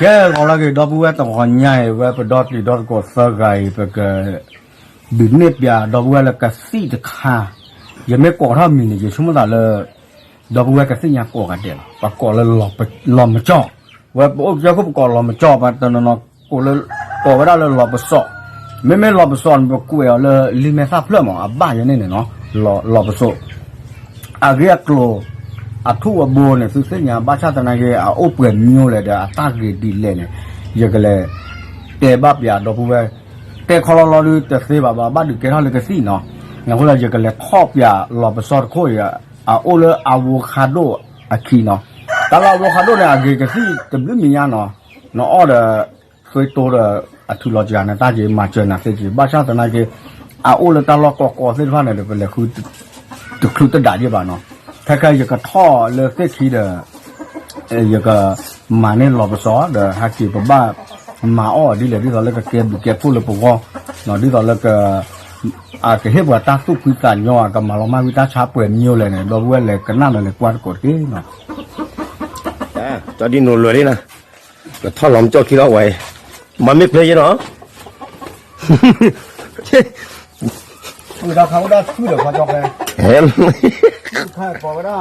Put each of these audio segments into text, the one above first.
ကဲ ဂီၤလၢအဂ့ၤ ဒီပုၢ်ဝဲၢ် တဂီၤညါအံၤ ဝဲပဒီတံၤဒီသကိးသၢဂၤအံၤ ပကဒုးနဲၣ်ပၠးဒီပုၢ်ဝဲၢ်လၢကသံၣ်တခါ, ယမ့ၢ်ကိးထီၣ်မံၤန့ၣ် ယဆိကမိၣ်သးလၢ ဒီပုၢ်ဝဲၢ်ကသ့ၣ်ညါကိးဂၤဒဲးလီၤ. ပကိးလၢလီၤမကၠီၣ်, ဝဲပအိၣ်ကစၢၢ်ခိၣ် ပကိးလီၤမကၠီၣ် ပှၤတနီၤနီၤ ကိးလၢ ကိးဝဲဒၣ်လၢလီၤပစီး, မ့မ့ၢ်လီၤပစီးန့ၣ် ပကွဲးအီၤလၢလံာ်မဲာ်သၣ်ဖျၢၣ်မး အဘၣ်ယဲန့ၣ်န့ၣ်နီၤ, လီၤပစီး အဂ့ၢ်အကျိၤ အထူၣ်အဘိန့ၣ် သုသ့ၣ်ညါ ဘၣ်ဆၣ်သနာ်က့ အအိၣ်ပှဲၤမံၤလဲၣ်ဒီး အတၢ်ဂ့ၤဒ်လဲၣ်န့ၣ် ယကလဲၤတဲဘၣ်ပၠးဒီပုၢ်ဝဲၢ်, တဲခီလီလီဒုးတသ့ဘၣ်ဘၣ် ဘၣ်ဒုးကဲထီၣ်လၢကသံၣ်နီၤ. အဃိဒီး ယကလဲၤထီၣ်ပၠးလီၤပစီတခိၣ်အံၤ အအိၣ်လၢ avocado အခံနီၤ. တၢ်လၢ avocado န့ၣ် အဂ့ၤကသံၣ်တဘျုးမံၤညါနီၤ. နအီၣ်ဒီး သွ့တိဒီး အထုးလီၤစှၤနတၢ်က့ၤ မၤစၢၤနၤသ့က့ၤ ဘၣ်ဆၣ်သနာ်က့ အအိၣ်လၢတၢ်လီၢ်ကီကီသ့ၣ်တဖၣ်န့ၣ်ဒီး ပလဲၤဃု တချုးတဒၣ်ယဲၢ်ဘၣ်နီၤ. ခဲခဲယကထီၣ်လၢသ့ၣ်ခံဒီး ယကမၤန့ၢ်လီၤပစီဒီး ဟဲက့ၤပဘၣ်မၤအီၣ်ဒ်လဲၣ် ဒ်သိးလၢကကဲဘျုးကဲဖှိၣ်လၢပဂီၢ်, ဒ်သိးလၢ အကဟ့ၣ်ပှၤတၢ်သူၣ်ဖှံသးညီ အကမၤလီၤမၢ်ဝံတၢ်ဆါပှဲၤမံၤလဲၣ်န့ၣ် ဒီပုၢ်ဝဲၢ်လဲၤကနၣ်ဒီးလဲၤကွၢ်သကိးတက့ၢ်နီၤ. ကၠီဒ်နိးလွဲၤလံနီၤ, ကထီၣ်လီၤမကၠီၣ်ခံလီၤဝဲ, မၤမ့ၢ်ပျဲယဲနီၤ ဝဲဒၣ်ခါဝဲဒၣ်ဆူၣ်ဒီးခါကၠီၣ်ဖဲ, ခါကိးဝဲဒၣ်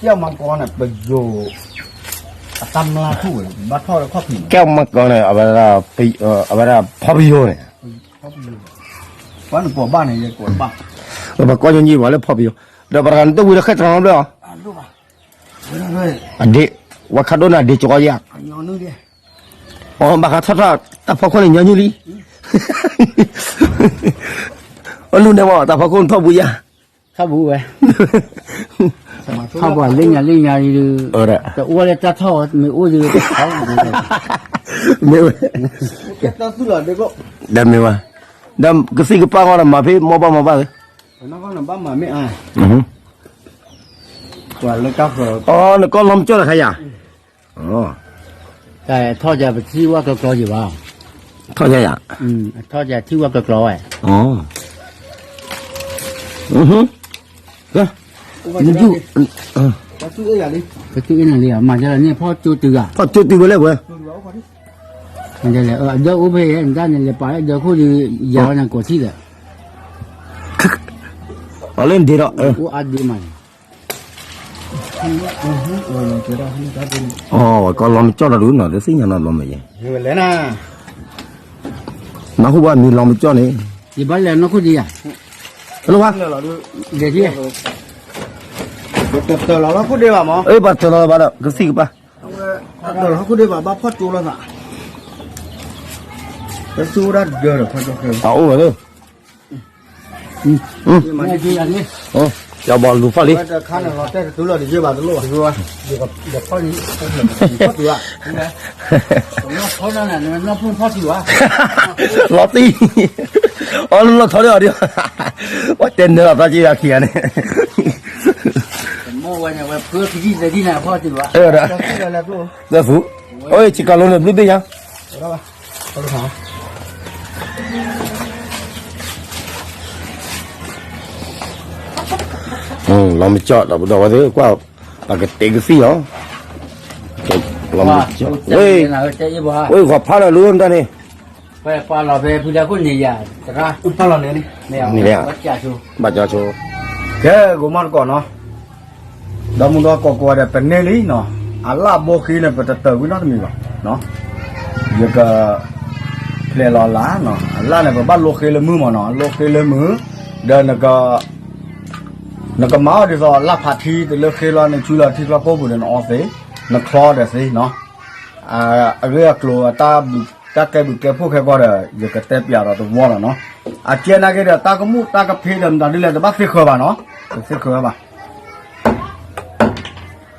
ကဲမၤကီန့ၣ် ပယိၤ အတၢ်မျၢ်ထူၣ်ဝဲ ဘၣ်ထီၣ်လၢခီၣ်ဖံးန့ၣ် ကဲမၤကီန့ၣ် အဝဲဒၣ် အဝဲဒၣ်ဖီပယိၤန့ၣ်, ပှၤနကိးဘၣ်န့ၣ် ယကိးဘၣ်, ပှၤကီၢ်ညီညီဘၣ်လၢဖီပယိၤ, ဒီးပှၤတဂၤနတဝံၤလၢဃဲတရီဘျီ, အဒ့, ဝဲခါဒိၣ်န့ၣ်အဒ့ကၠီယၤ, အဘၣ်ဃးထီၣ်ထီၣ် တၢ်ဖီခိၣ်န့ၣ်ညီနုၢ်လံ, အလူၤန့ၣ်မ့ၢ် တၢ်ဖီခိၣ်ထီၣ်ဘူးယၤ, ထီၣ်ဘူးဝဲ, ထီၣ်ဘူးလၢညါလၢညါဒုး, တအိၣ်လၢတၢ်ထီၣ်မ့ၢ်အိၣ်ဒုး, မ့ၢ်ဝဲ, ဒီးမ့ၢ်ဝဲ, ဒီးကသံၣ်ကပၢ်ဃီဒီးမၤဖဲမီၢ်ဘၣ်မီၢ်ဘၣ်, အီ နကီၢ်လီၤမကၠီၣ်တခါယၤ ထီၣ်ယၤပထံၣ်ဝဲကျီကျီယံၤဘၣ်, ထီၣ်ယၤယၤ, ထီၣ်ယၤထံၣ်ဝဲကျီကျီဝဲ, နဒူၣ်, ပသူၣ်အ့ၣ်နၤလံ, မၤဒ်လီၤန့ၣ် ဖီၣ်ကၠိတုၤဂၤ, ဖီၣ်ကၠိတုၤဝဲလၢဝဲ, အဒၢအိၣ်ဖဲယဲ နတၢ်န့ၣ်လဲၤပာ်လၢအဒၢခိၣ်ဒီး ယၤဝဲနကိးထံၣ်ဒီး, အလၢနဒ့ဒီး, အိၣ်အါဒ့မးန့ၣ် အီ ဝဲကီၢ်လီၤမကၠီၣ်တၢ်ဒုးနီၤ တသ့ၣ်ညါနီၤလီၤမ့ၢ်ယဲ, နၢ်ဟူဘၣ်မံၤလီၤမကၠီၣ်န့ၣ်, ယဘၣ်လဲၤနီၢ်ခိၣ်ဒံးယၤ, လၢဝါ, လဲၤထံၣ်, တၢ်လီၤလီၤခိၣ်ဒံးဘၣ်မး, အ့ ပှၤတၢ်လီၤဘၣ်ဒီး ကသံၣ်ကပၢ်, တၢ်လီၤခိၣ်ဒံးဘၣ် ဘၣ်ဖီၣ်ကၠိလီၤသး, ပသူၣ်ဝဲဒၣ်ဒၢဒီးဖီၣ်ကၠိခဲ, အအိၣ်ဝဲလၢ ယဘီလူၤဖီၣ်လံ, လီၤတံၢ်, အီလၢလီၤထီန့ၣ် နီၢ်ဖိဖီၣ်တုၤဘၣ်, လီၤတံၢ်, အီလၢလီၤထီန့ၣ်အီၤဒံး, ပှၤတဲနၢၤလီၤသးက့ၤဂၤခံဂၤန့ၣ်, လၢ, လၢ, လၢ, လီၤမကၠီၣ် ဒီပုၢ်ဒီဝဲၢ်သ့ၣ် ကွၢ်, ပကတဲကသံၣ်အီၤ, လီၤမကၠီၣ်, ဝဲ, ဝဲ ဂီၤဖးလီၤလူၤတၢ်န့ၣ်, ပာ်လီၤဖဲဖုလၢခိၣ်န့ၣ်ယၤတရၣ်, ဘၣ်ကၠီဆိ, ကဲ ဂိၤမီၢ်တကိးနီၤ, ဒီမုၢ်ဒီကိးကိးဂၤဒဲး ပန့ၢ်လံနီၤ, အလၣ်ဘိဃ့န့ၣ် ပတတၢၤဝံၤနီတမံၤဘၣ်, ယက ဖျဲးလီၤလၢ်နီၤ, အလၣ်န့ၣ် ပဘၣ်လိဃ့လၢမုၢ်မးနီၤ, လိဃ့လၢမုၢ်, ဒီး နကမၤအီၣ်ဒ်သိးလၣ်ဖးထံ တလၢဃ့လီၤ နဆူလီၤထံချီဖိပူၤဒီး နအီသ့, နချီဒီးသ့နီၤ, အဂ့ၢ်အကျိၤ တၢ်ကဲဘျုးကဲဖှိၣ်ခဲကီၢ်ဒီး ယကတဲပၠးဒီးတဝီလီၤနီၤ, အကဲနာ်က့ဒီး တၢ်ကမူၣ်တၢ်ကဖ့ဒီး မတၤဒ်လဲၣ် တဘၣ်သ့ဃၢၤဘၣ်နီၤ, တသ့ဃၢၤဘၣ်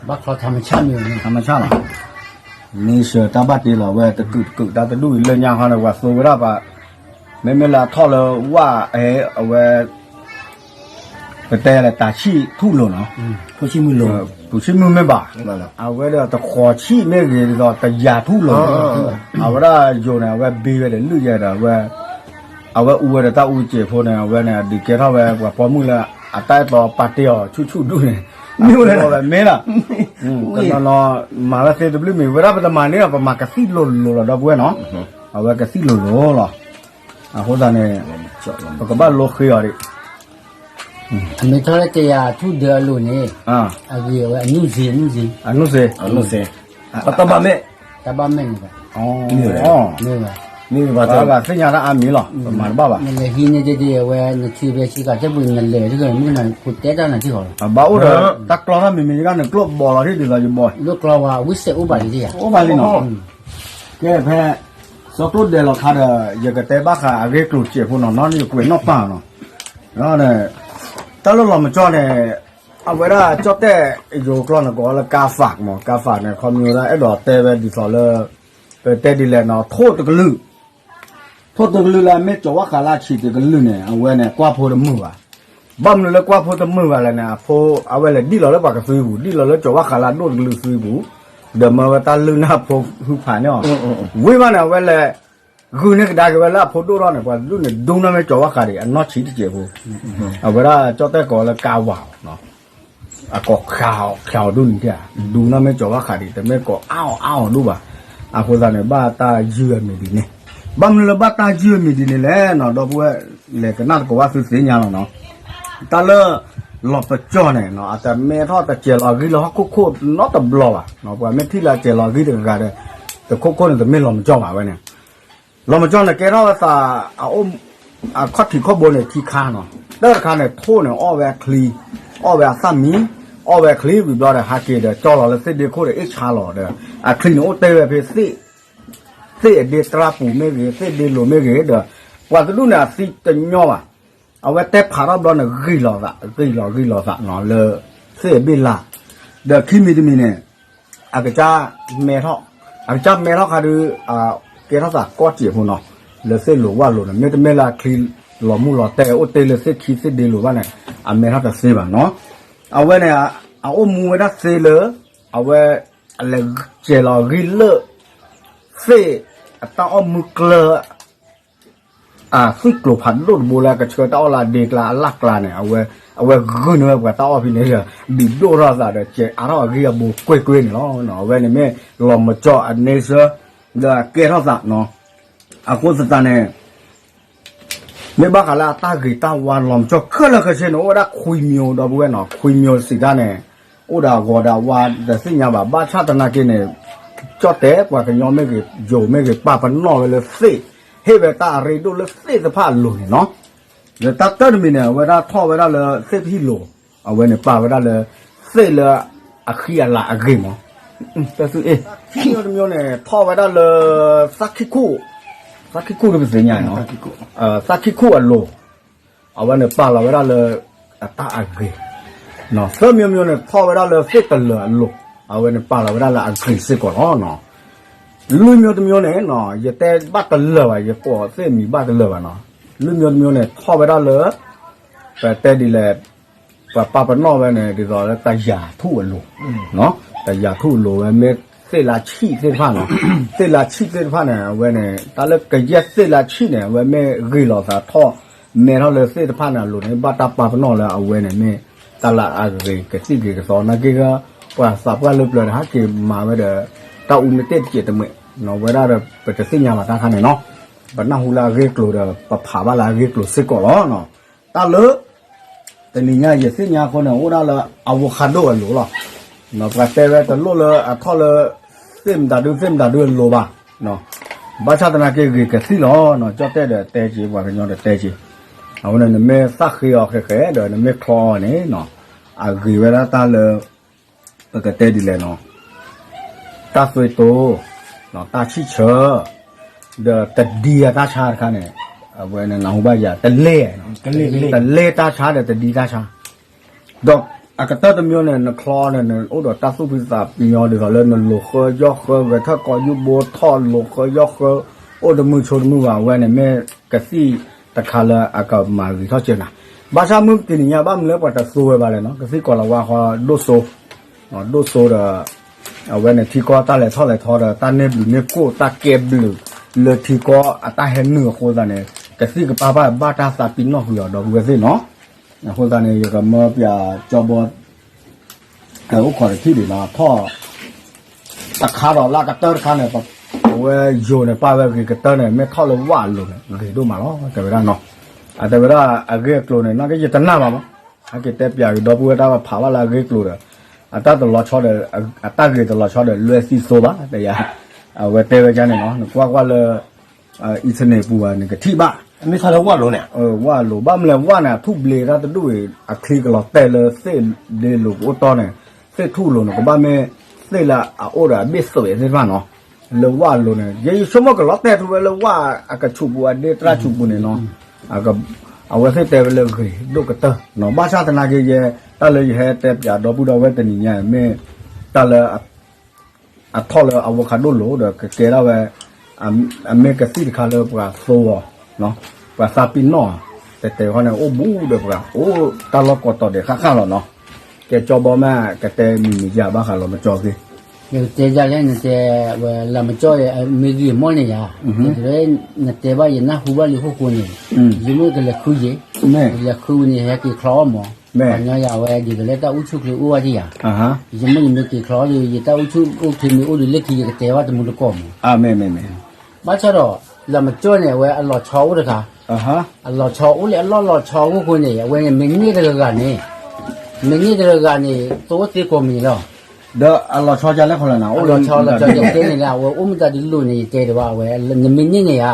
ဘၣ်ချီထမဆၣ်န့ၣ်, ထမဆၣ်လီၤ, မ့ၢ်စၢၤတၢ်ဘၣ်တ့လီၤဝဲ တကုာ်တကုာ် တၢ်တဒူၣ်အံၤလၢညါခီန့ၣ် ပှၤသိဝဲဒၣ်ပှၤ, မ့မ့ၢ်လၢအထီၣ်လၢဝၣ်အဝဲ ပတဲလၢတၢ်ဆံၣ်ထူၣ်လိၤနီၤ, ပူၤဆံၣ်မုၢ်မ့ၢ်ဘၣ်, အဝဲဒၣ်တဃီၤဆံၣ်မ့ၢ်ဂ့ၤဒ်သိး တယၤထူၣ်လိၤ, အဝဲဒၣ်ယိၤန့ၣ် အဝဲဘ့ဝဲဒီးလုၢ်ယဲဒီး အဝဲအူဝဲဒီးတၢ်အူစဲးဖိန့ၣ် အဝဲန့ၣ် ဒုးကဲထီၣ်ဝဲပှၤပိာ်မုၣ်လၢ အတၢ်အဲၣ်တီပာ်တ့ၢ်အီၤဆူၣ်ဆူၣ်ဒူၣ်န့ၣ်, မ့ၢ်ဝဲမ့ၢ်လီၤ, တနီၤနီၤ မၤဝဲသ့တဘျုးမ့ၢ်ဝဲဒၣ်ပတမၤန့ၢ်ဒီး ပမၤကသံၣ်လိၤလိၤလီၤ ဒီပုၢ်ဝဲၢ်နီၤ, အဝဲကသံၣ်လိၤလိၤလီၤ, အဃိသတးန့ၣ် ပကဘၣ်လိဃ့အီၤဒံး, အမ့ၢ်ထီၣ်လၢကယၤထူၣ်ဒၢအလိၤန့ၣ်, အဂ့ၤဝဲ အနုဇ့ အနုဇ့, အနုဇ့, ပတဘၣ်မဲာ်, တၢ်ဘၣ်မဲာ်န့ၣ်ဘၣ်, မ့ၢ်ဘၣ်, မ့ၢ်ဘၣ်, ပသ့ၣ်ညါတၢ်အါမံၤလီၤ, ပမၤတဘၣ်ဘၣ်, နလဲၤဟံးန့ၢ်ဒ်ဒ်အဝဲ နထံၣ်ဖဲဆံကၤထၢၣ်ပူၤ နလဲၤတဂ့ၤ မုၢ်နၤဖိတဲတၢ်နၤထံၣ်ဃီလီၤ, ဘၣ်အိၣ်ဒီး တၢ်ကျီထီၣ်မံၤမံၤယကနၣ်ကျိၣ်ဘီလီၤထံၣ်ဒ်သိးယဘီ, လိၣ်ကျီဝဲ ဝံၣ်စဲးအိၣ်ဘၣ်ဒ်ယ, အိၣ်ဘၣ်လံနီၤ, ကဲဖဲ စီၤကျိၣ်ဒဲးလီၤခါဒီး ယကတဲဘၣ်ဃးအဂ့ၢ်ကျိၤစဲးဖိနီၤ နီၤ ယကွဲးနီၣ်ပၢ်နီၤ, တၢ်လၢလီၤမကၠီန့ၣ် အဝဲဒၣ်ကၠီၣ်တဲၣ်ယိၤကျီၢ်န့ၣ် ကိးလၢ car park မး car park န့ၣ် ခီမ့ၢ်ဝဲဒၣ်အဲၣ်ဒိးတဲဝဲဒ်သိးလၢ ပတဲဒ်လဲၣ်နီၤ ထိၣ်တကလုာ်, ထိၣ်တကလုာ်လၢအမ့ၢ်ကၠီၤဝၣ်ဃးလၢအဆံးတကလုာ်န့ၣ် အဝဲန့ၣ်ကွၢ်ဖိတမုာ်ဘၣ်, ဘၣ်မနုၤလၢကွၢ်ဖိတမုာ်ဘၣ်လဲၣ်န့ၣ် အဖိ အဝဲလဲၤဒံၣ်လီၤလၢပှၤကသွံပူၤ ဒံၣ်လီၤလၢကၠီၤဝၣ်ဃးလၢအဒိၣ်တကလုာ်သွံပူၤ, ဒီးမၢဝဲတၢ်လုၢ်နၢ်ဖိဟုဖးန့ၢ်အီၤ, ဝံၤမးန့ၣ် အဝဲလဲၤ ဂုာ်န့ၢ်ကဒါက့ၤဝဲလၢအဖိဒိၣ်ထီၣ်န့ၣ် ပှၤတဒူၣ်န့ၣ် ဒူနီၢ်မ့ၢ်ကၠီၤဝၣ်ဃးဒံး အနီၢ်ဆံးတစဲးဖိ, အဝဲဒၣ်ကၠီၣ်တဲၣ်ကိးလၢ car park အကိးဃးအီၤ ဃးအီၤဒိၣ်န့ၣ်ဧါ, ဒူနီၢ်မ့ၢ်ကၠီၤဝၣ်ဃးဒံး တမ့ၢ်ကိးအါအီၤအါအီၤဒိၣ်ဘၣ်, အဃိသတးန့ၣ် ဘၣ်တၢ်ယုၢ်အမံၤဒ်န့ၣ်, ဘၣ်မနုၤလၢဘၣ်တၢ်ယုၢ်အမံၤဒ်န့ၣ်လဲၣ်နီၤ ဒီပုၢ်ဝဲၢ် လဲၤကနၣ်သကိးဘၣ်သုသ့ၣ်ညါလီၤနီၤ, တၢ်လၢ လီၤပကၠီၣ်န့ၣ် အတမဲထီၣ်တစဲးလီၤအဂံၢ်လၢဟီၣ်ခိၣ်ခိၣ်နီတဘျီဘၣ်, ပှၤမ့ၢ်ထံၣ်လၢအစဲးလီၤအဂံၢ်တဂၤဒီး တခိၣ်ခိၣ်န့ၣ် တမ့ၢ်လီၤမကၠီၣ်ဘၣ်ဝဲန့ၣ်, လီၤမကၠီၣ်န့ၣ် ကဲထီၣ်ဝဲသး အခီၣ်ထံးခီၣ်ဘိန့ၣ် ခံခါနီၤ, တၢ်တခါန့ၣ် ထိၣ်န့ၣ် အီၣ်ဝဲအချံ, အီၣ်ဝဲအသၣ်မံ, အီၣ်ဝဲအချံဝံၤဘျီဒီး ဟးက့ၤဒီးကၠီလီၤလၢသ့ၣ်ဒ့ခိၣ်ဒီး အ့ၣ်ဆါလီၤဒီး အချံန့ၣ်အိၣ်တ့ၢ်ဝဲဖဲ သ့ၣ်အဒ့တြါပူၤမ့ၢ်ဂ့ၤ သ့ၣ်ဒ့လိၤမ့ၢ်ဂ့ၤဒီး ပှၤတဒူၣ်န့ၣ် အသံတညီဘၣ်, အဝဲတဲဖးထီၣ်ဘျီန့ၣ် ဂံၢ်လီၤသး ဂံၢ်လီၤဂံၢ်လီၤသးနီၤ လၢသ့ၣ်အဘ့ၣ်လၢ်, ဒီးခံမံၤတမံၤန့ၣ် အကစၢ်မဲထီၣ်, အကစၢ်မဲထီၣ်ခါဒုး ကဲထီၣ်သးကီၢ်စဲးဖိနီၤ, လၢသ့ၣ်လိၤဝၣ်လိၤန့ၣ် မ့တမ့ၢ်လၢအချံလီၤမူလီၤတဲာ် အိၣ်တ့ၢ်လၢသ့ၣ်ခံသ့ၣ်ဒ့လိၤဘၣ်န့ၣ် အမဲထီၣ်တသ့ဘၣ်နီၤ, အဝဲန့ၣ် အအိၣ်မူဝဲဒၣ်သ့လၢ အဝဲ အလဲၤစဲးလီၤဂံၢ်လၢ သ့ၣ်အတၢ်အီၣ်မူကျၢၢ် အသွံၣ်ကျိၤဖးဒိၣ်တဘိလၢကဆှၢတၢ်အီၣ်လၢအဒ့ကျါအလၢ်ကျါန့ၣ် အဝဲဂုာ်န့ၢ်ဝဲပှၤတၢ်အီၣ်ဖဲန့ၣ်ဒီး ဒုးဒိၣ်ထီၣ်သးဒီး စဲးအါထီၣ်အဂံၢ်အဘိကွ့ၢ်ကွ့ၢ်န့ၣ်လီၤ. အဝဲန့ၣ်မ့ၢ်လီၤမကၠီၣ်အန့ဆၢ ဒီးအကဲထီၣ်သးနီၤ. အဃိသတးန့ၣ် မ့ၢ်ဘၣ်ဃးလၢအတၢ်ဂ့ၤတၢ်ဝါလီၤမကၠီၣ်ခဲလၢာ်ခဲဆ့န့ၣ် အိၣ်ဝဲဒၣ်ခွံမျိုး ဒီပုၢ်ဝဲၢ်နီၤ, ခွံမျိုးစံးတၢ်န့ၣ် အိၣ်ဒီးအဂီၤဒီးအဝါတသ့ၣ်ညါဘၣ်. ဘၣ်ဆၣ်သနာ်က့န့ၣ် ကၠီၣ်တဲာ်ပှၤကညီမ့ၢ်ဂ့ၤ ယိၤမ့ၢ်ဂ့ၤ ပာ်ပနီၣ်ဝဲလၢသ့ၣ်, ဟ့ၣ်ဝဲတၢ်အရ့ဒိၣ်လၢသ့ၣ်တဖၣ်အလိၤန့ၣ်နီၤ. ဒီးတၢ်တၢတမံၤန့ၣ် အဝဲဒၣ်ထီၣ်ဝဲဒၣ်လၢသ့ၣ်တဟံၣ်လိၤ, အဝဲန့ၣ်ပာ်ဝဲဒၣ်လၢသ့ၣ်လၢအဃံအလၤအဂ့ၤမး. တၢ်သွံၣ်အ့ၣ် တၢ်သွံၣ်အ့ၣ်တမျိုးန့ၣ် ထီၣ်ဝဲဒၣ်လၢ သၣ်ခံၣ်ခိၣ်, သၣ်ခံၣ်ခိၣ်ဒ်ပသ့ၣ်ညါနီၤ, သၣ်ခံၣ်ခိၣ်အလိၤ အဝဲန့ၣ်ပာ်လီၤဝဲဒၣ်လၢအတၢ်အဂ့ၤ. သၢမျိုးမျိုးန့ၣ် ထီၣ်ဝဲဒၣ်လၢသ့ၣ်တလၢၤအလိၤ, အဝဲန့ၣ်ပာ်လီၤဝဲဒၣ်လၢအဂ့ၤစ့ၢ်ကီးလီၤ. လွံၢ်မျိုးတမျိုးန့ၣ်နီၤ ယတဲဘၣ်တလၢာ်ဘၣ်, ယကိးသ့ၣ်မံၤဘၣ်တလၢာ်ဘၣ်နီၤ. လွံၢ်မျိုးတမျိုးန့ၣ် ထီၣ်ဝဲဒၣ်လၢ ပတဲဒ်လဲၣ်, ပှၤပာ်ပနီၣ်ဝဲန့ၣ် ဒ်သိးလၢတယၤထူၣ်အလိၤ, တယၤထူၣ်အလိၤဝဲ မ့ၢ်သ့ၣ်လၢဆံၣ်သ့ၣ်တဖၣ်နီၤ, သ့ၣ်လၢဆံၣ်သ့ၣ်တဖၣ်န့ၣ် အဝဲန့ၣ် တၢ်လၢကယဲၢ်သ့ၣ်လၢဆံၣ်န့ၣ် အဝဲမ့ၢ်ဂ့ၤလီၤသးထီၣ် မဲထီၣ်လၢသ့ၣ်တဖၣ်န့ၣ်အလိၤန့ၣ် ဘၣ်တၢ်ပာ်ပနီၣ်လၢအဝဲန့ၣ်မ့ၢ်တၢ်လၢအဂ့ၤကသံၣ်ဂ့ၤကသီ နာ်က့ ပှၤသးပှၢ်လၢပျၢၤဒီးဟဲက့ၤမၤဝဲဒီး တၢ်အူမ့ၢ်တ့ၢ်တစဲးတမှဲး, ဝဲဒၣ်ဒီးပတသ့ၣ်ညါဘၣ်တၢ်ခါန့ၣ်နီၤ, ပနၢ်ဟူလၢအဂ့ၢ်ကျိၤဒီး ပဖးဘၣ်လၢအဂ့ၢ်ကျိၤစ့ၢ်ကီးလီၤ. တၢ်လၢ တနံၤညါယသ့ၣ်ညါအဃိန့ၣ် အိၣ်ဒၣ်လၢ avocado အလိၤလီၤ. ပှၤတဲဝဲတလိၣ်လၢအထီၣ်လၢ သ့ၣ်မတၤဒု သ့ၣ်မတၤဒုအလိၤဘၣ်. ဘၣ်ဆၣ်သနာ်က့ဂ့ၤကသံၣ်လီၤ. ကၠီၣ်တဲၣ်ဒီးတဲက့ၤ ပှၤကညီဒီးတဲက့ၤ, အဃိန့ၣ် နမ့ၢ်သၣ်ဃ့အီၤဃဲးဃဲးဒီး နမ့ၢ်ချီအီၤန့ၣ် အဂ့ၤဝဲဒၣ်တၢ်လၢ ပကတဲဒ်လဲၣ်နီၤ, တၢ်သွံၣ်တိၤ, တၢ်ဆံၣ်ဆၢ, ဒီးတဒံအတၢ်ဆါတခါန့ၣ်, အဝဲန့ၣ်နၢ်ဟူဘၣ်ယၤ တလဲၢ်, တလဲၢ်တၢ်ဆါဒီးတဒံတၢ်ဆါ, ဒီးအကတၢၢ်တမျိုးန့ၣ် နချီန့ၣ် နအိၣ်ဒီးတၢ်သူၣ်ဖှံသးညီဒ်သိးလၢနလိၤဃၢယီၢ်ဃၢ ဂဲၤထၢၣ်ကီးယူၢ်ဘိထီၣ်လိၤဃၢယီၢ်ဃၢ, အိၣ်တမုာ်ဆိတမုာ်ဘၣ် အဝဲန့ၣ်မ့ၢ်ကသံၣ်တခါလၢအကမၤဂ့ၤထီၣ်က့ၤနၤ, ဘၣ်ဆၣ်မုၢ်တနံၤညါဘၣ်မနုၤလၢပှၤတသိဝဲဘၣ်လဲၣ်နီၤ, ကသံၣ်ကီးလၤဝါဃီဒိၣ်စိ ဒိၣ်စိဒီး အဝဲန့ၣ်ထံကီၢ်တၢ်လဲၤထီၣ်လဲၤထီဒီး တၢ်န့ၢ်ဘျုးန့ၢ်ကိၣ် တၢ်ကဲဘျုးလၢထံကီၢ်အတၢ်ဟဲနုာ်အဃိသတးန့ၣ် ကသံၣ်ကပၢ်ဘၣ်ဘၣ်တၢ်သးပ့ၤနီၣ်ကွံာ်အီၤဒီပုၢ်ဝဲၢ်သ့ၣ်နီၤ. အဃိသတးန့ၣ် ယကမၢပၠးကၠီဘီ အိၣ်ခိးတထံၣ်ဒံးနီၤ ထီၣ် တခါဒီးလၢကတၢၢ်တခါန့ၣ် အဝဲယိၤန့ၣ်ပာ်ဝဲဂ့ၤကတၢၢ်န့ၣ် မ့ၢ်ထီၣ်လၢဝၣ်အလိၤန့ၣ် ဂ့ၤဒိၣ်မးလီၤ တဲဝဲဒၣ်နီၤ. အတဲဝဲဒၣ်အဂ့ၢ်အကျိၤန့ၣ် နာ်က့ယတနာ်ဘၣ်မး အက့ၤတဲပၠးက့ၤဒီပုၢ်ဝဲၢ်တၢ်ဖးဘၣ်လၢအဂ့ၢ်အကျိၤဒီး အတၢ်တလီၤဆီဒီး အတၢ်ဂ့ၤတလီၤဆီဒီး လွဲသံသိဘၣ် တဲယၤ အဝဲတဲဝဲဒ်န့ၣ်နီၤ နကွၢ်ကွၢ်လၢ internet ပူၤဘၣ် နကထံၣ်ဘၣ် မ့ၢ်ထီၣ်လၢဝၣ်လိၤန့ၣ် ဝၣ်လိၤ ဘၣ်မနုၤလဲၣ် ဝၣ်န့ၣ် အထူၣ်ဘျ့တၢ်တဒူၣ်အံၤ အချံကလီၤတဲာ်လၢသ့ၣ်ဒ့လိၤကအိၣ်တီၢ်န့ၣ် သ့ၣ်ထူၣ်လိၤန့ၣ် ကဘၣ်မ့ၢ်သ့ၣ်လၢအအိၣ်ဒီးအဘ့ၣ်သွဲးသ့ၣ်တဖၣ်နီၤ လၢဝၣ်လိၤန့ၣ် ယဆိကမိၣ်ကလီၤတဲာ်ထူဝဲလၢဝၣ်အကဆူးပူၤ အဒ့တြၢ်ဆူးပူၤန့ၣ်နီၤ အဝဲသ့ၣ်တဲဝဲလၢဂ့ၤဒိၣ်ကတၢၢ်နီၤ ဘၣ်ဆၣ်သနာ်က့ယဲ တၢ်လၢယဟဲတဲပၠးဒီပုၢ်ဒီဝဲၢ်တနံၤညါ မ့ၢ်တၢ်လၢ အထီၣ်လၢ avocado လိၤဒီးကကဲထီၣ်ဝဲ အမ့ၢ်ကသံၣ်တခါလၢပှၤသိအီၤ, ပှၤသးပ့ၤနီၣ်အီၤ, တဲတဲခီန့ၣ် အိၣ်ဘူးဒီးပှၤ အိၣ်တၢ်လီၢ်ကိးတီၤဒဲးဃၣ်ဃၣ်လီၤနီၤ. ကဲကၠီဘီမ့ၢ်ကတဲမံၤမံၤယၤဘၣ်ဃးလီၤမကၠီသ့, ယကတဲဒ်လဲၣ် နတဲဝဲလီၤမကၠီ မ့ၢ်ဂ့ၤမီၢ်န့ၣ်ယၤ, နတဲဘၣ်ယနၢ်ဟူဘၣ်လံဟီၣ်ခိၣ်န့ၣ်, ယမ့ၢ်ကလဲၤဃုယ့ၣ်, လဲၤဃုန့ၣ် ဟဲက့ၤချီအီၣ်မး, ပှၤညီယၤဝဲဒ်သိးလၢတၢ်အိၣ်ဆူၣ်ချ့အိၣ်ဝဲဒံးယၤ, ယမ့ၢ်ယမ့ၢ်က့ၤချီအီၣ်ဒီး ယတၢ်အိၣ်ဆူၣ်အိၣ်ချ့မ့ၢ်အိၣ်ဒီးလၢခံယကတဲဘၣ်တမူတကိးမး. ဘၣ်ဆၣ်ဒီး လီၤမကၠီန့ၣ် အဝဲအလီၤဆီအိၣ်တခါ, အလီၤဆီအိၣ်လၢအလီၢ်လီၤဆီအဂီၢ်ဃိန့ၣ် အဝဲန့ၣ်မ့ၢ်န့ၢ်တဂၤဂၤန့ၣ်, မ့ၢ်န့ၢ်တဂၤဂၤန့ၣ် သိသ့ကိးမံၤလီၤ. ဒီးအလီၤဆီကလဲၣ်ခီလၢနၤ, အလီၤဆီလီၤဆီယတဲန့ၣ်လၢ အဝဲအိၣ်မတၤဒ်လိၤန့ၣ် ယတဲတဘၣ်ဝဲ, နမ့ၢ်န့ၢ်န့ၣ်ဧါ,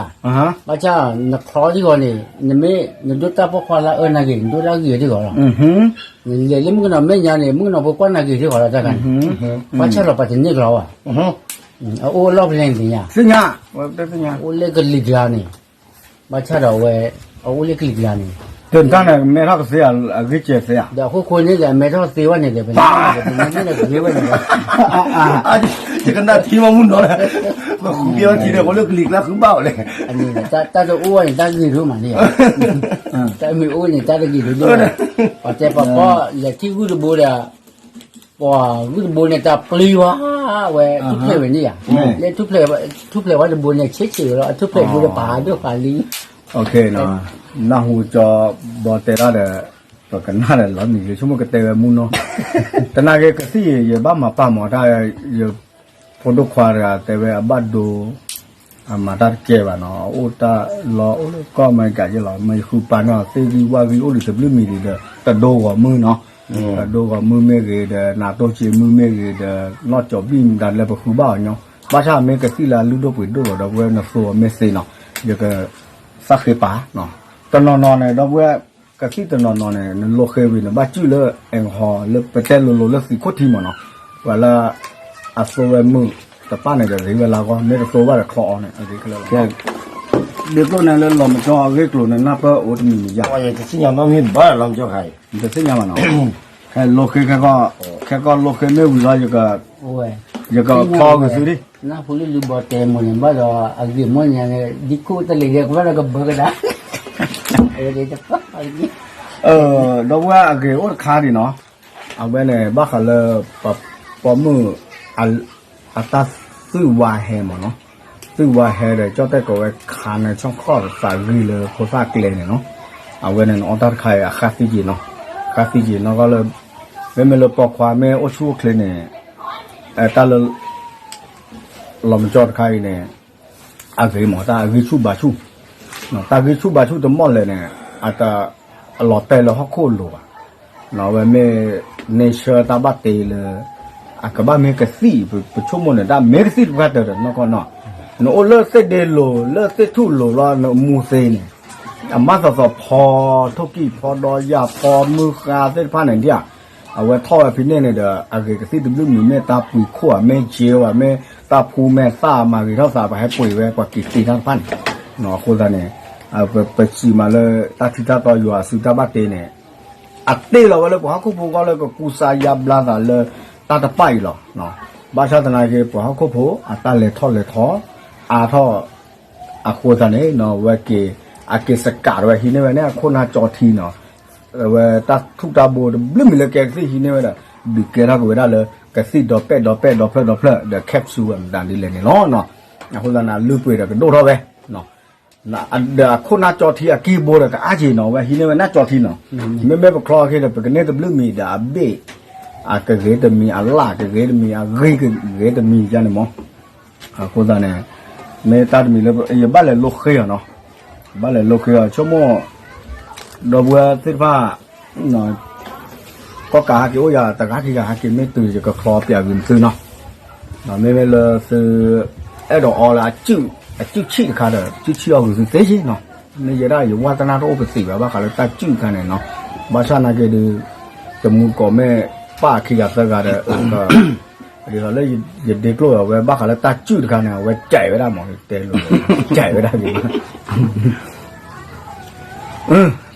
ဘၣ်ဆၣ်နချီထံဃီန့ၣ် နမ့ၢ်နဒိၣ်တၢ်ပိာ်ခွါလၢအအၢနၤဂ့ၤ နဒိၣ်တၢ်ဂ့ၤထံဃီလီၤ. နလဲၤလၢမုၣ်ကနီၤမဲာ်ညါန့ၣ် မုၣ်ကနီၤဖိကွၢ်နၤဂ့ၤထံဃီလီၤတၢ်ခါန့ၣ်, ဘၣ်ဆၣ်ဒီးပှၤတန့ၢ်ကလီဘၣ်, အအိၣ်အလီၢ်ဖဲလဲၣ်န့ၣ်သ့ၣ်ညါ, အိၣ်လၢကလံၤကျါန့ၣ်, ဘၣ်ဆၣ်ဒီးအဝဲ အအိၣ်လၢကလံၤကျါန့ၣ်, တၢ်မဲထီၣ်ကသ့အဂ့ၢ်ကျဲးသ့ဧါ, ဒီးအခိၣ်ဃိန့ၣ်ဒီး အမဲထီၣ်သ့ဝဲန့ၣ်ဒီး ပမ့ၢ်န့ၣ်ကဂ့ၤဝဲန့ၣ်လီၤ. ယကနၣ်ထံမးမုၢ်နီၤ, ပဃုက့ၤအီထံဒီးဃိလၢကလံၤကျါဃုဘၣ်အီၤလဲၣ်, တၢ်တအိၣ်ဝဲန့ၣ် တၢ်ဂ့ၤဒိၣ်မးန့ၣ်, တၢ်မ့ၢ်အိၣ်န့ၣ် တၢ်တဂ့ၤဒိၣ်ဒိၣ်, ပှၤတဲပှၤဖီ လဲၤထံၣ်ဂုၢ်တဘိဒီး ပှၤဂုၢ်တဘိန့ၣ် တၢ်ပျံၤဝဲ, ဝဲထူၣ်ဖျဲးဝဲန့ၣ်ဧါ, လၢထူၣ်ဖျဲးဝဲတဘိန့ၣ် ဆ့ဆ့ဝဲလီၤ အထူၣ်ဖျဲးဘိဒီးပာ်ဒိၣ်ဃာ်လံ. နၢ်ဟူကၠီဘီတဲတၢ်ဒီး ပကနၣ်ဒီးလီၤနံၤ ယဆိကမိၣ်ကတဲဝဲမုၢ်နီၤ, တနာ်က့ကသံၣ် ယဘၣ်မၤပာ်မၤတၢ်, ယဖိဒိၣ်ခွါတဂၤတဲဝဲအဘၣ်ဒိ အမၤတၢ်တကဲဘၣ်နီၤ, အအိၣ်တၢ်လီၢ်အိၣ်လၢကီၢ်အမဲရကၤယဲလီၤ, မ့ၢ်ယဃုပာ်နီၤ သ့ၣ်ဂံၢ်ဝၣ်ဂံၢ်အိၣ်ဒံးတဘျုးမံၤဒံးဒီး တဒိဂီၤမုၢ်နီၤ, တဒိဂီၤမုၢ်မ့ၢ်ဂ့ၤဒီး နၤတိၢ်က့မုၢ်မ့ၢ်ဂ့ၤဒီး နီၢ်ကၠီၤဘံၣ်မတၤလဲၣ် ပဃုဘၣ်အီၤညီ, ဘၣ်ဆၣ်မ့ၢ်ကသံၣ်လၢအလုၢ်ဒိၣ်ပှ့ၤဒိၣ်လီၤ ဒီပုၢ်ဝဲၢ်နသိအီၤမ့ၢ်သ့နီၤ, ယကသးဃ့ပာ်, တနီၤနီၤန့ၣ် ဒီပုၢ်ဝဲၢ် ကသံၣ်တနီၤနီၤန့ၣ် နလိဃ့ဝံၤန့ၣ် ဘၣ်စုၣ်လၢ alcohol လၢပတဲလိၤလိၤလၢသံးခိၣ်ထံမ့ၢ်နီၤ, ပှၤလၢ အသိဝဲမုၢ်တပၣ်န့ၣ်ဒီး ရ့ဝဲလၢအဂီၢ် မ့ၢ်တသိဘၣ်ဒီးချီအီၤန့ၣ်, ဒ်သိးန့ၣ်လၢလီၤမကၠီအဂ့ၢ်ကျိၤန့ၣ် နၢ်ပၢၢ်အိၣ်တမံၤမံၤယါ, တသ့ၣ်ညါဘၣ်မ့ၢ်ဘၣ်လီၤမကၠီခါအံၤ, တသ့ၣ်ညါဘၣ်နီၤ, ခဲလိဃ့ခဲကီၢ်, ခဲကီၢ်လိဃ့မ့ၢ်ဝံၤလီၤ ယကဖီက့ၤသုဒံး, နၢ်ဟူလၢလူၤဘီတဲမိၢ်န့ၣ် ဘၣ်ဒီးအဂ့ၢ်မိၢ်န့ၣ် ဒ်ခိၣ်တလ့ၤဒဲး ကဘၣ်ဒီးကဘၢကဒါ, ဒီပုၢ်ဝဲၢ်အဂ့ၢ်အိၣ်တခါဒံးနီၤ, အဝဲန့ၣ် ဘၣ်ဃးလၢ ပပိာ်မုၣ် အတၢ်သွံၣ်ဝါဟဲမ့ၢ်နီၤ, သွံၣ်ဝါဟဲဒီးကၠီၣ်တဲၣ်ကိးဝဲခါန့ၣ် ဆီၣ်ခီၣ်သးဂံၢ်လၢဖိသၣ်ကျဲန့ၣ်နီၤ, အဝဲန့ၣ်နအီၣ်တၢ်တခါအံၤ အဃါသံက့ၤနီၤ, ဃါသံက့ၤနီၤ ကီၢ်လၢ မ့မ့ၢ်လၢပိာ်ခွါမ့ၢ်အိၣ်ဆူၣ်အိၣ်ချ့န့ၣ် တၢ်လၢ လီၤမကၠီတခါအံၤန့ၣ် အဂ့ၤမ့ၢ်တၢ်အဂံၢ်ဆူၣ်ဘါဆူၣ်, တၢ်ဂံၢ်ဆူၣ်ဘါဆူၣ်တမီၢ်လဲၣ်န့ၣ် အတအလီၤတဲာ်လၢဟီၣ်ခိၣ်လိၤဘၣ်, အဝဲမ့ၢ် nature တၢ်ဘၣ်တ့လၢ အကဘၣ်မ့ၢ်ကသံၣ် ပဆိကမိၣ်န့ၣ် တၢ်မ့ၢ်ကသံၣ်တပှၢ်တၢၢ်ဒီးနီၢ်ကီၢ်နီၢ်, နအိၣ်လၢသ့ၣ်ဒ့လိၤ လၢသ့ၣ်ထူၣ်လိၤလီၤ နမူသ့န့ၣ် အမါသီသီဖီ ထိၣ်ကံၢ်ဖီဒီးယၤဖီမုၢ်ဃါသ့ၣ်တဖၣ်န့ၣ်ဒ်ဧါ, အဝဲထီၣ်ဝဲဖဲန့ၣ်န့ၣ်ဒီး အဂ့ၤကသံၣ်တဘျုးမံၤမ့ၢ်တၢ်ပှ့ၤခိၣ်ဧါ မ့ၢ်ကၠ့ဧါ မ့ၢ်တၢ်ဖူမ့ၢ်သၣ်မၤဂ့ၤထီၣ်သး ပှၤဟဲပှ့ၤဝဲ ပှၤက့ၤတ့တၢ်တဖၣ်န့ၣ်, အဃိသတးန့ၣ် ပစံးမးလၢတၢ်ထံတၢ်တီယွၤအစုတၢ်ဘၣ်တ့န့ၣ် အတ့လီၤဝဲလၢပှၤဟီၣ်ခိၣ်ဖိအဂီၢ်လၢကကူစါယါဘျါသးလၢတၢ်တပၣ်အံၤလီၤ. ဘၣ်ဆၣ်သနာ်က့ ပှၤဟီၣ်ခိၣ်ဖိအတၢ်လဲၤထီၣ်လဲၤထီ အါထီၣ် အဃိသတးန့ၣ် ဝဲက့ၤ အက့ၤစကးဝဲဟံးန့ၢ်ဝဲန့ၣ် အခိၣ်နၢ်ကၠီထံနီၤ, အဝဲတၢ်ထူၣ်တၢ်ဘိတဘျုးမံၤလၢကဲကသံၣ်ဟံးန့ၢ်ဝဲဒီး ဒုးကဲထီၣ်က့ၤဝဲဒၣ်လၢကသံၣ်ဒီပဲၣ်ဒီပဲၣ်ဒီဖျၢၣ်ဒီဖျၢၣ်ဒီး capsule ဝဲမတၤဒ်လဲၣ်န့ၣ်လီၤ. အဃိသတးန့ၣ် အလုၢ်ပှ့ၤဒီးကဒိၣ်ထီၣ်ဝဲ ဒီးအခိၣ်နၢ်ကၠီထံအကံၢ်ဘိဒီးကအါက့ၤနီၤ ဝဲဟံးန့ၢ်ဝဲနၢ်ကၠီထံနီၤ, မ့မ့ၢ်ပချီအခံဒီး ပကန့ၢ်တဘျုးမံၤဒီးအဘ့ၣ်, အကဂ့ၤတမံၤ အလၣ်ကဂ့ၤတမံၤ အဂ့ၤကဂ့ၤတမံၤယါန့ၣ်မး, အဃိသတးန့ၣ် မ့ၢ်တၢ်တမံၤလၢ ယဘၣ်လဲၤလိဃ့အီၤနီၤ, ဘၣ်လဲၤလိဃ့အီၤ ဆိကမိၣ် ဒီပုၢ်ဝဲၢ်သ့ၣ်တဖၣ် ကီၢ်ကးဟဲက့ၤအိၣ်ယၤတဂၤခံဂၤဟဲက့ၤ မ့ၢ်တုၤယကချီပၠးဂ့ၤသုနီၤ, မ့မ့ၢ်လၢသု အဲၣ်ဒိးအီလၢ အစုၣ်ဆံၣ်တခါဒီး စုၣ်ဆံၣ်အီၣ်ဂ့ၤသုသ့နီၤ, မ့ၢ်ယဲဒၣ်ယဝါသနာတအိၣ်ပသံးဘၣ် ဘၣ်ဃးလၢတၢ်စုၣ်တခါန့ၣ်နီၤ, ဘၣ်ဆၣ်နာ်က့ဒီး တမူတကိးမ့ၢ်ပၢ်ခံဂၤသၢဂၤဒီး ဒ်သိးလၢယဒ့ကျိၣ်အဝဲ ဘၣ်ဃးလၢတၢ်စုၣ်တခါန့ၣ် အဝဲကဲးဝဲဒၣ်မး တဲလိၤ ကဲးဝဲဒၣ်က့ၤ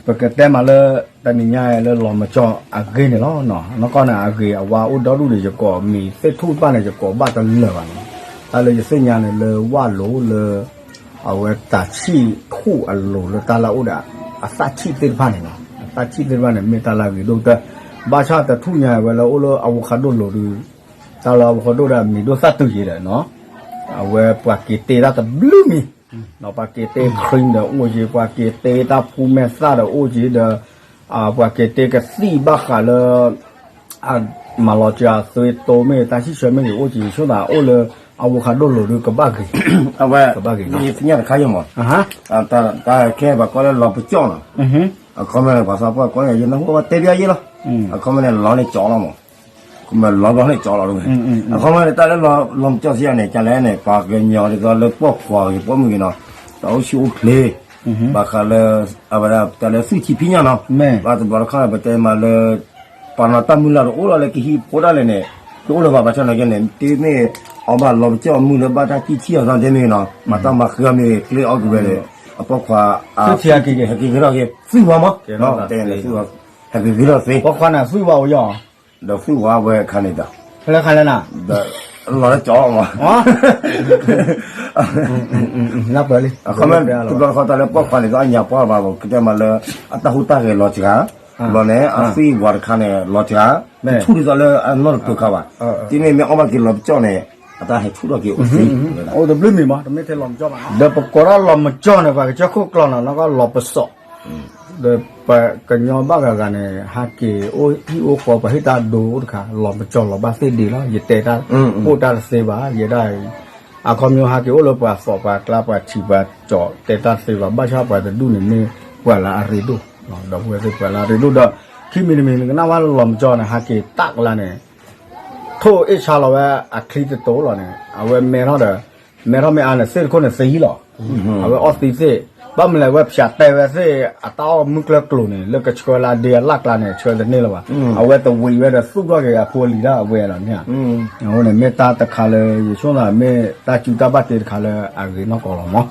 ပကတဲမးလၢ တနံၤညါလၢလီၤမကၠီအဂ့ၢ်န့ၣ်လီၤ. နီၢ်ကီၢ်န့ၣ် အဂ့ၤအဝါအိၣ်ဒီဒူၣ်ဒီး ယကိးမံၤသ့ၣ်ထူၣ်တဖၣ်န့ၣ် ယကိးဘၣ်တလၢာ်ဘၣ်န့ၣ်, တၢ်လၢယသ့ၣ်ညါန့ၣ် လၢဝၣ်လိၤလၢ အဝဲတၢ်ဆံၣ်ထူၣ်အလိၤလၢတၢ်လၢအအိၣ်ဒီး အသၣ်ဆံၣ်သ့ၣ်တဖၣ်န့ၣ်လီၤ. အသၣ်ဆံၣ်သ့ၣ်တဖၣ်န့ၣ် မ့ၢ်တၢ်လၢအဂ့ၤဒိၣ်ကတၢၢ်, ဘၣ်ဆၣ်တထူၣ်ညါဝဲလၢအိၣ်လၢ avocado လိၤဒီး တၢ်လၢအဝဲဒိၣ်ဒီး မံၤဒိၣ်သၣ်တုၤယံၤဒီးနီၤ, အဝဲပှၤက့ၤတ့တၢ်တဘျုးမံၤ, ပှၤက့ၤတ့ cream ဒီးအိၣ်က့ၤ, ပှၤက့ၤတ့တၢ်ဖူမဲာ်သၣ်ဒီးအိၣ်က့ၤဒီး, ပှၤက့ၤတ့ကသံၣ်ဘၣ်ဃးလၢ မၤလီၤစှၤသွ့တိမ့ၢ် တၢ်ဆံၣ်ဆၢမ့ၢ်ဂ့ၤ အိၣ်က့ၤဆိသးအိၣ်လၢ avocado လိၤဒီးကဘၣ်ဂ့ၤ, အဝဲ ကဘၣ်ဂ့ၤနီၤ, ယသ့ၣ်ညါတခါယမး, တၢ်ခဲပှၤကိးလၢလီၤပကၠီၣ်နီၤ, အခီပညီန့ၣ် ပှၤသးပှၢ်ကိးန့ၣ် ယနၢ်ဟူဘၣ်တဲဘၣ်ယဲလီၤ, အခီပညီန့ၣ် လီၤန့ၣ်ကၠီလီၤမး မ့ၢ်လီၤဘျီန့ၣ်ကၠီလီၤ, အခီပညီန့ၣ် တၢ်လၢလီၤမကၠီစံးယၤန့ၣ် ကလဲၣ်န့ၣ် ပှၤကညီဒ်သိးလၢပိာ်ခွါဂ့ၤပိာ်မုၣ်ဂ့ၤနီၤ, တၢ်အိၣ်ဆူၣ်အိၣ်ချ့, ဘၣ်ဃးလၢ အဝဲဒၣ်တၢ်လၢသူၣ်ဆံးဖံးညၣ်နီၤ, ဘၣ်တဘျီတခီၣ်န့ၣ် ပတဲမးလၢ ပှၤနီၤတၢ်မုၢ်လၢ်တအိၣ်လီၤလၢကဟံးဖိတၢ်လဲၣ်န့ၣ်, တအိၣ်လၢၤဘၣ် ဘၣ်ဆၣ်နာ်က့န့ၣ် တုၤမ့ၢ်အီၣ်ဘၣ်လီၤပကၠီၣ်မုၢ်လၢဘၣ်တၢ်စံၣ်ဆံၣ်အီၤသီတဲမ့ၢ်ဂ့ၤနီၤ, မၤတၢ်မၤဃုအီၤမ့ၢ်ဂ့ၤ ကျ့အီၣ်က့ၤဝဲဒီး အပိာ်ခွါ ဟဲက့ၤက့ၤထီၣ်က့ၤ သွံၣ်ဝါမး, တဲန့ၣ် ဟဲက့ၤက့ၤထီၣ်သ့, ပိာ်ခွါန့ၣ်သွံၣ်ဝါအိၣ်ယီၤ, ဒီးသွံၣ်ဝါဝဲအခါန့ၣ်ဒီး, ဖဲလဲၣ်ခါလဲၣ်နၤ, ဒီးလီၤလၢကၠီမး, နၢ်ပၢၢ်လံ, အခီပညီ တဘျီတခီၣ်တၢ်လၢပိာ်ခွါန့ၣ် တအီၣ်ညၣ်ပှၢ်ဘၣ် ပကတဲမးလၢ အတၢ်ဟူးတၢ်ဂဲၤလီၤစှၤ, ဘျီန့ၣ် အသွံၣ်ဝါတခါန့ၣ် လီၤစှၤ, တဆူၣ်ဒ်သိးလၢအနီၢ်တပၢၤခါဘၣ်, တုၤမ့ၢ်မ့ၢ်အီၣ်ဘၣ်က့ၤလီၤပကၠီၣ်န့ၣ် အတၢ်ဟဲဆူၣ်ထီၣ်က့ၤအိၣ်သ့, အိၣ်တဘျုးမံၤမး တမ့ၢ်ထဲလီၤမကၠီၣ်ဘၣ်, ဒီးပကိးဒၣ်လီၤမကၠီၣ်န့ၣ် ပှၤကစၢၢ်ခိၣ်ကျီၢ်နီၤ နီၢ်ကီၢ်လီၤပစီာ် ဒီးပှၤကညီဘၣ်ဂၤဂၤန့ၣ် ဟးက့ၤအိၣ်ဟံၣ်အိၣ်ဃီ ပှၤဟ့ၣ်တၢ်ဒိတခါ လီၤမကၠီၣ်လီၤဘၣ်သ့ၣ်ဒ့လီၤ ယတဲတၢ်အိၣ်တၢ်တသ့ဘၣ် ယဲဒၣ်အံၤ, အခီပညီဟးက့ၤအိၣ်လၢပှၤသီၣ်ပှၤကျါပှၤထံးပှၤကီၤ တဲတၢ်သ့ဘၣ် ဘၣ်ဆၣ်ပှၤတဒူၣ်န့ၣ်မ့ၢ်ပှၤလၢအရ့ဒိၣ်, ဒီပုၢ်ဝဲၢ်သ့ၣ်ပှၤလၢအရ့ဒိၣ်ဒီး ခံမံၤတမံၤနကနၣ်ဝဲလီၤမကၠီၣ်န့ၣ် ဟးက့ၤတၢ်ကလါန့ၣ် ထိၣ်အ့ၣ်ဆါလီၤဝဲအချံတတိၤလီၤန့ၣ် အဝဲမဲထီၣ်ဒီး မဲထီၣ်မ့ၢ်အါန့ၣ် သ့ၣ်တခိၣ်န့ၣ်သံလီၤ, အဝဲအီၣ်သံသ့ၣ်, ဘၣ်မနုၤလဲၣ် အဝဲဖၠးတဲဝဲသ့ၣ် အတၢ်အီၣ်မုၢ်ကျၢၢ်ကျိၤန့ၣ် လၢကဆှၢလၢအဒ့အလၣ်ကျါန့ၣ် ဆှၢတန့ၢ်လၢၤဘၣ်, အဝဲတဝံၤဝဲဒီးသူၣ်ထီၣ်က့ၤအဖိအလံၤဒၣ်အဝဲလီၤန့ၣ်, အဃိန့ၣ်မ့ၢ်တၢ်တခါလၢ ယဆိသးမ့ၢ်တၢ်စုတၢ်ဘၣ်တ့တခါလၢအဂ့ၤနီၢ်ကီၢ်လီၤမး,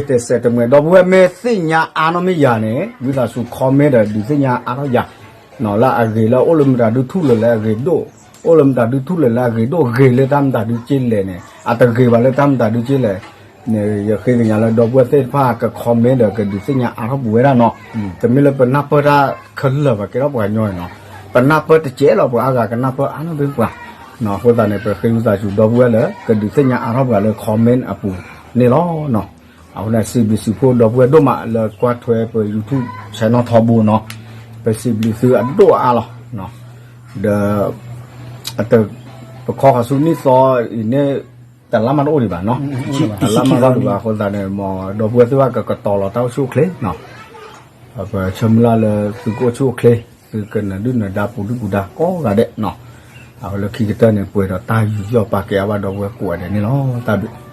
တဲစဲးတမှဲး ဒီပုၢ်ဝဲၢ်မ့ၢ်သ့ၣ်ညါအါနီၢ်မ့ၢ်ယၤန့ၣ် ဝံသးစူၤ comment ဒီးဒုးသ့ၣ်ညါအါထီၣ်ယၤ လၢအဂ့ၤလၢအိၣ်လၢမတၤဒုထူၣ်လၢၤလၢအဂ့ၤဒိၣ်, အိၣ်လၢမတၤဒုထူၣ်လၢၤလၢအဂ့ၤဒိၣ် ဂ့ၤလၢတၢ်မတၤဒုက့လဲၣ်န့ၣ် အတဂ့ၤဘၣ်လၢတၢ်မတၤဒုက့လဲၣ်န့ၣ် ယဃ့ကညးလၢဒီပုၢ်ဝဲၢ်သ့ၣ်တဖၣ်က comment ဒီးကဒုးသ့ၣ်ညါအါထီၣ်ပဝဲဒၣ်နီၤ, တမ့ၢ်လၢပနၢ်ပၢၢ်တၢ်ခဲလၢာ်ဘၣ် ကဲထီၣ်ပှၤကညီန့ၣ်နီၤ, ပနၢ်ပၢၢ်တကဲလီၤ ပှၤအါဂၤကနၢ်ပၢၢ်အါနီၢ်သ့ၣ်ပှၤ, အဃိသတးန့ၣ် ပဃ့ဝံသးစူၤဒီပုၢ်ဝဲၢ်လၢ ကဒုးသ့ၣ်ညါအါထီၣ်ပှၤလၢ comment အပူၤန့ၣ်လီၤ. အဃိန့ၣ် စံးဘျုးစံးဖှိၣ်ဒီပုၢ်ဝဲၢ်ဒိၣ်မးလၢကွၢ်ထွဲပ YouTube channel ထီဘိနီၤ, ပစံးဘျုးသုအဒိၣ်အါလီၤ. ဒီး ပခီဃီၤဆူနံၣ်သီအံၤန့ၣ် တလါမးတအိၣ်ဒံးဘၣ်နီၤ, တလါမးတအိၣ်ဒံးဘၣ် အဃိသတးန့ၣ် မ်ဒီပုၢ်ဝဲၢ်သ့ၣ်တဖၣ်ကကတီၤလီၤတၢ်အိၣ်ဆူၣ်အိၣ်ချ့နီၤ, ပဆၢမုၢ်လၢ်လၢသုကအိၣ်ဆူၣ်အိၣ်ချ့ သုကနၢၤဒုၣ်နၢၤဒါပူၤဒုၣ်ပူၤဒါကိးဂၤဒဲးနီၤ, အဝဲလၢခံကတၢၢ်န့ၣ် ပှဲၤဒီးတၢ်ယူးယီၣ်ပာ်ကဲအါဘၣ်ဒီပုၢ်ဝဲၢ်ကိးဂၤဒဲးန့ၣ်လီၤ. တၢ်ဘျုး